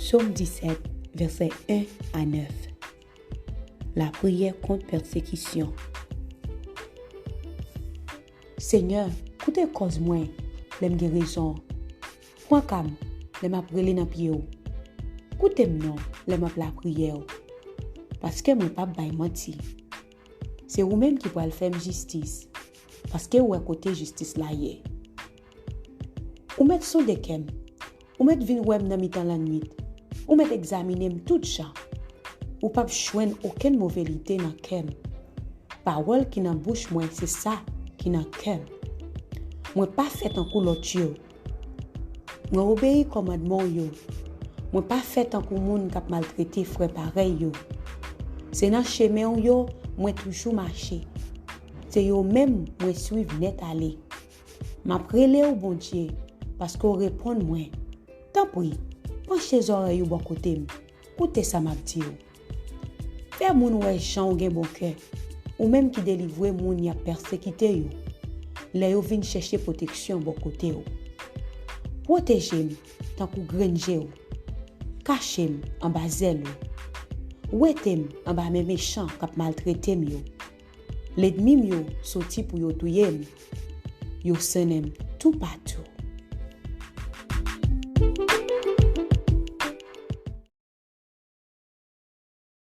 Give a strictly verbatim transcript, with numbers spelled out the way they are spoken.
Sòm disèt, vèsè en a nèf. Lapriyè kont pèsekisyon. Senyè, koute kòz mwen lè m gen rezon. Pran ka m lè m ap rele nan pye w. Koute m non lè m ap lapriyè w. Paske mwen p ap bay manti. Se ou menm ki pral fè m jistis. Paske w wè kote jistis la ye. Ou mèt sonde kè m. Ou mèt vin wè m nan mitan lannwit. Ou mèt egzamine m tout jan. Ou p ap jwenn okenn movelite nan kè m. Pawòl ki nan bouch mwen se sa ki nan kè m. Mwen pa fè tankou lòt yo. Mwen obeyi kòmandman w yo. Mwen pa fè tankou moun k ap maltrete frè parèy yo. Se nan chemen w yo mwen toujou mache. Se yo menm mwen swiv nèt ale. M ap rele w, Bondye, paske w reponn mwen. Tanpri, panche zòrèy ou bò kote m. Koute sa m ap di w. Fè moun wè jan w gen bon kè, ou menm ki delivre moun y ap pèsekite yo, lè yo vin chèche pwoteksyon bò kote w. Pwoteje m tankou grenn je w. Kache m anba zèl ou. Wete m anba men mechan k ap maltrete m yo. Lènmi m yo soti pou yo touye m. Yo sennen m toupatou.